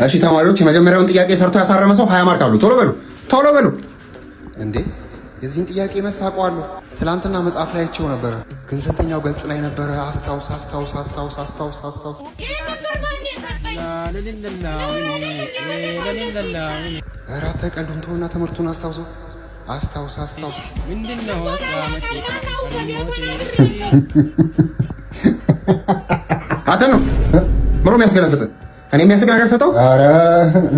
እሺ ተማሪዎች፣ የመጀመሪያውን ጥያቄ ሰርቶ ያሳረመ ሰው 20 mark አሉ። ቶሎ በሉ ቶሎ በሉ። እንዴ፣ የዚህን ጥያቄ መልስ አውቀዋለሁ። ትናንትና መጽሐፍ ላይ አይቼው ነበረ፣ ግን ስንተኛው ገጽ ላይ ነበረ? አስታውስ አስታውስ አስታውስ አስታውስ አስታውስ። ኧረ አታውቃለሁ። ተውና ትምህርቱን አስታውሰው። አስታውስ አስታውስ። አንተ ነው ምሮ የሚያስገለፍጥ፣ እኔ የሚያስቅ ነገር ሰጠው። ኧረ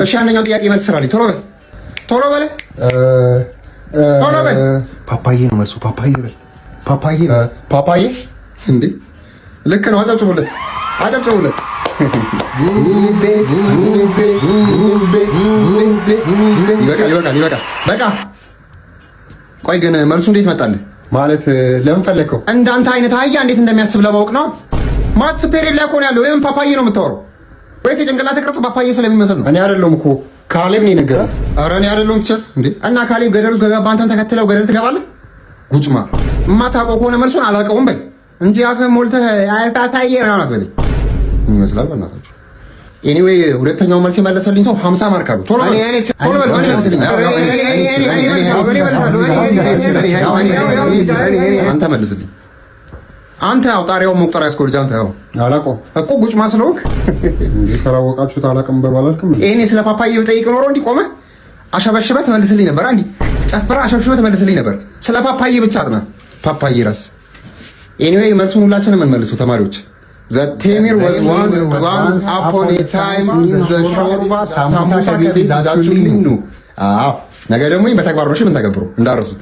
እሺ አንደኛው ጥያቄ መልስ ስራልኝ። ቶሎ በል ቶሎ በል ቶሎ በል። ፓፓዬ ነው መልሱ። ፓፓዬ በል፣ ፓፓዬ ፓፓዬ። እንዴ ልክ ነው። አጨብጭቡለት አጨብጭቡለት። ጉቤ ጉቤ ጉቤ ጉቤ ጉቤ። ይበቃል ይበቃል ይበቃል። በቃ ቆይ ግን መልሱ እንዴት መጣልህ? ማለት ለምን ፈለግከው? እንዳንተ አይነት አህያ እንዴት እንደሚያስብ ለማወቅ ነው። Maths period ላይ እኮ ነው ያለው። ወይም ፓፓዬ ነው የምታወራው ወይስ የጭንቅላት ቅርጽ ፓፓዬ ስለሚመስል ነው? እኔ አይደለሁም እኮ፣ ካሌብ ነው የነገረህ። ኧረ እኔ አይደለሁም teacher። እንዴ እና ካሌብ ገደል ውስጥ ከገባ አንተም ተከትለው ገደል ትገባለህ? ጉጭማ የማታውቀው ከሆነ መልሱን አላውቀውም በል እንጂ አፍህን ሞልተህ ፓፓዬ ምናምን አትበለኝ። ምን ይመስላል በእናታችሁ? Anyway ሁለተኛው መልስ የመለሰልኝ ሰው 50 mark አሉ። ቶሎ በል ቶሎ በል መልስልኝ። አንተ መልስልኝ። አንተ ያው ጣሪያውን መቁጠር ያስኮልጅ። አንተ ያው አላውቀውም እኮ ጉጭማ ስለሆንክ። እንዴ ካላወቃችሁት አላውቅም በሉ አላልክም እንዴ? ይሄኔ ስለ ፓፓዬ ብጠይቅ ኖሮ እንዲህ ቆመህ አሸበሽበህ ትመልስልኝ ነበር። እንዲህ ጨፍረህ አሸብሽበህ ትመልስልኝ ነበር። ስለ ፓፓዬ ብቻ አጥና። ፓፓዬ ራስ። Anyway መልሱን ሁላችንም እንመልሱ ተማሪዎች። The ቴሚር was once once upon a time in the ሾርባ ሳምቡሳ ከቤት ይዛችሁልኝ ኑ። አዎ ነገ ደግሞ ይሄን በተግባር ነው እሺ የምንተገብረው፣ እንዳረሱት።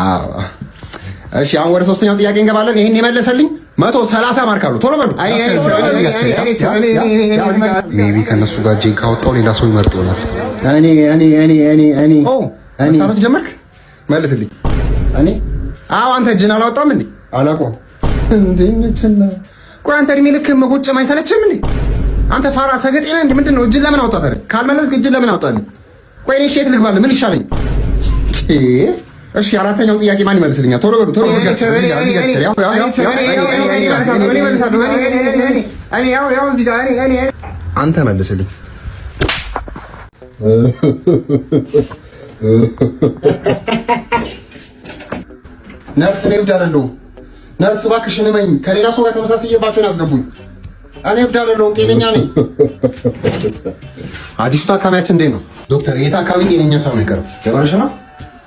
አዎ እሺ፣ አሁን ወደ ሶስተኛው ጥያቄ እንገባለን። ይሄን የመለሰልኝ 130 mark አሉ። ቶሎ በሉ። Maybe ከእነሱ ጋር እጄን ካወጣው ሌላ ሰው ይመርጥ ይሆናል። እኔ እኔ እኔ እኔ እኔ ኦ መሳተፍ ጀመርክ? መልስልኝ። እኔ አዎ አንተ እጅን አላወጣም እንዴ? አላውቀውም። እንዴ ነችና፣ ቆይ አንተ እድሜ ልክ መጎጨም አይሰለችም እንዴ? አንተ ፋራ ሰገጤ ነህ እንዴ? ምንድን ነው እጅን ለምን አወጣህ ታዲያ? ካልመለስክ እጅን ለምን አወጣልኝ? ቆይ እኔ የት ልግባልህ? ምን ይሻለኝ? እሺ አራተኛውን ጥያቄ ማን ይመልስልኛል? ቶሎ በሉ ቶሎ። አንተ መልስልኝ። ነርስ እኔ እብድ አይደለሁም። ነርስ እባክሽን እመኝ፣ ከሌላ ሰው ጋር ተመሳስዬባቸውን ያስገቡኝ። እኔ እብድ አይደለሁም፣ ጤነኛ ነኝ። አዲሱ ታካሚያችን እንዴት ነው ዶክተር? ይሄ ታካሚ ጤነኛ ሰው ነው የቀረው። ደበረሽ ነው?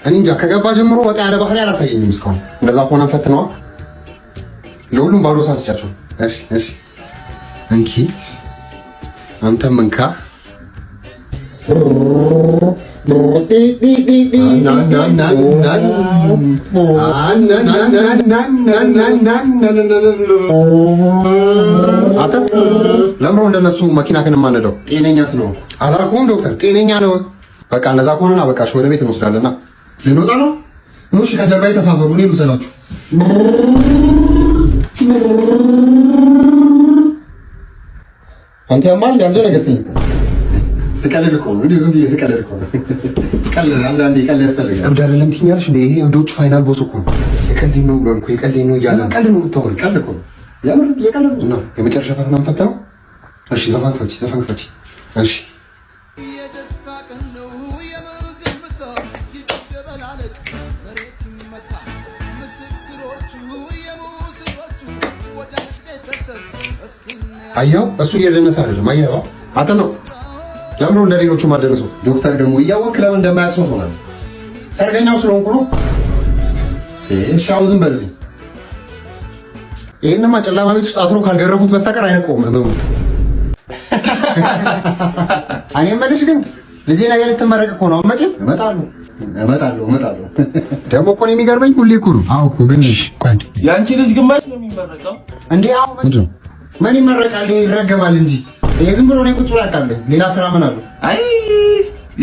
እኔ እንጃ፣ ከገባ ጀምሮ ወጣ ያለ ባህሪ አላሳየኝም እስካሁን። እንደዛ ከሆነ ፈትነዋ። ለሁሉም ባዶ ሳስጫቸው። እሺ እሺ፣ እንኪ አንተም እንካ። አንተ ለምሮ እንደነሱ መኪና ክን ማነደው ጤነኛ ስለሆንኩ አላልኩም ዶክተር፣ ጤነኛ ነው። በቃ እንደዛ ከሆነና በቃ ወደ ቤት እንወስዳለንና ልንወጣ ነው። እሺ ከጀርባዬ ተሳፈሩ፣ እኔ ልውሰዳችሁ። አንተ ያማል ያስደነገጥከኝ እኮ። ስቀልድ እኮ ነው፣ እንዲሁ ዝም ብዬ ስቀልድ እኮ ነው። ቀልድ አንዳንዴ ቀልድ ያስፈልጋል። እብድ አይደለም ትይኛለሽ እንዴ? ይሄ እብዶች final boss እኮ ነው። የቀልድ ነው ብሏል እኮ፣ የቀልድ ነው እያለ ነው። ቀልድ ነው የምታወሪው፣ ቀልድ እኮ ነው። የምር የቀልድ ነው። የመጨረሻ ፈተና የምፈተነው። እሺ ዘፈን ክፈቺ፣ ዘፈን ክፈቺ። እሺ አየኸው፣ እሱ እየደነሰ አይደለም። አየኸው፣ አንተ ነው ለምሮ እንደ ሌሎቹ ማደነሰው። ዶክተር ደግሞ እያወቅህ ለምን እንደማያውቅ ሰው ትሆናለህ? ሰርገኛው ስለሆንኩ ነው። እሺ አሁን ዝም በልልኝ። ይሄንማ ጨለማ ቤት ውስጥ አስሮ ካልገረፉት በስተቀር አይነቀውም ህመሙ። እኔ የምልሽ ግን ልጄ ነገ ልትመረቅ እኮ ነው። መቼም እመጣለሁ እመጣለሁ እመጣለሁ። ደግሞ እኮ ነው የሚገርመኝ ሁሌ እኮ ነው። አዎ እኮ ግን ቆይ አንዴ፣ የአንቺ ልጅ ግማሽ ነው የሚመረቀው። እንዴ አዎ ምንድን ነው? ምን ይመረቃል? ይረገማል እንጂ ይሄ ዝም ብሎ ነው ቁጭ ብሎ ያውቃል። ሌላ ስራ ምን አለው? አይ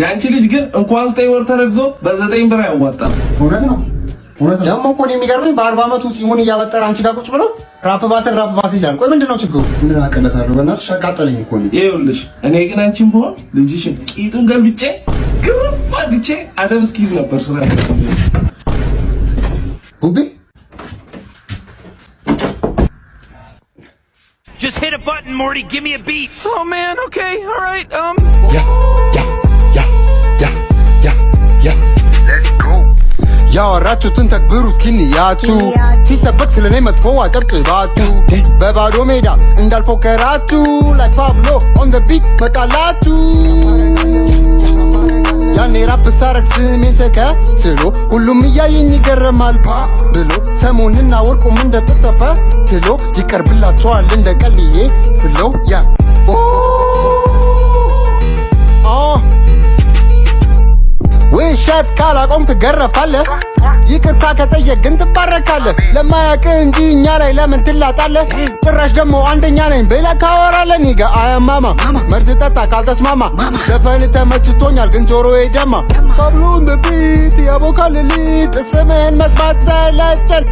የአንቺ ልጅ ግን እንኳን 9 ወር ተረግዞ በ9 ብር አያዋጣም። እውነት ነው እውነት ነው። ደግሞ እኮ ነው የሚገርመኝ በ40 ዓመቱ ጺሙን እያበጠረ አንቺ ጋር ቁጭ ብሎ rap battle rap battle ይላል። ቆይ ምንድን ነው ችግሩ? ምን አቀለታለሁ? በእናትሽ አቃጠለኝ እኮ እኔ። ይኸውልሽ እኔ ግን አንቺን ብሆን ልጅሽን ቂጡን ገልብጬ ግርፍ አድርጌ አደብ እስኪይዝ ነበር ስራ። ጉቤ Just hit a button, Morty. Give me a beat. Oh man, okay, all right. Yeah, yeah, yeah, yeah. ያወራችሁትን ተግብሩ እስኪንያችሁ። ሲሰበክ ስለኔ መጥፎ አጨብጭባችሁ፣ በባዶ ሜዳ እንዳልፎከራችሁ፣ like Pablo on the beat መጣላችሁ። ያኔ ራፕ ሳረግ ስሜን ተከትሎ ሁሉም እያየኝ ይገረማል ፓ ብሎ። ሰሞንና ወርቁም እንደተጠፈ ትሎ ይቀርብላቸዋል እንደ ቀልዬ flow, yeah. ኦ ውሸት ካላቆም ትገረፋለህ። ይቅርታ ከጠየቅ ግን ትባረካለህ። ለማያውቅ እንጂ እኛ ላይ ለምን ትላጣለህ? ጭራሽ ደግሞ አንደኛ ነኝ ብለህ ታወራለህ። Nigga አያማማ፣ መርዝ ጠጣ ካልተስማማ። ዘፈን ተመችቶኛል ግን ጆሮዬ ደማ። Pablo on the beat ያቦካል ሊጥ። ስምህን መስማት ሰለቸን።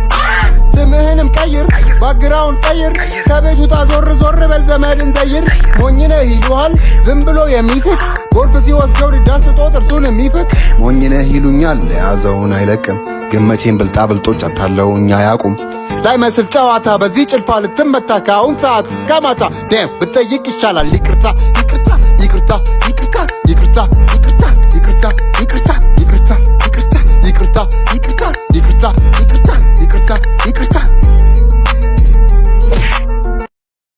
ስምህንም ቀይር፣ background ቀይር። ከቤት ውጣ፣ ዞር ዞር በል፣ ዘመድን ዘይር። ሞኝነህ ይሉሃል ዝም ብሎ የሚስቅ፣ ጎርፍ ሲወስደው ዳስጦ ጥርሱን የሚፍቅ። ሞኝነህ ይሉኛል የያዘውን አይለቅም፣ ግን መቼም ብልጣ ብልጦች አታለውኝ አያውቁም። ላይ መስል ጨዋታ በዚህ ጭልፋ ልትመታ። ከአሁን ሰዓት እስከ ማታ damn ብጠይቅ ይሻላል ይቅርታ፣ ይቅርታ፣ ይቅርታ፣ ይቅርታ፣ ይቅርታ፣ ይቅርታ፣ ይቅርታ፣ ይቅርታ።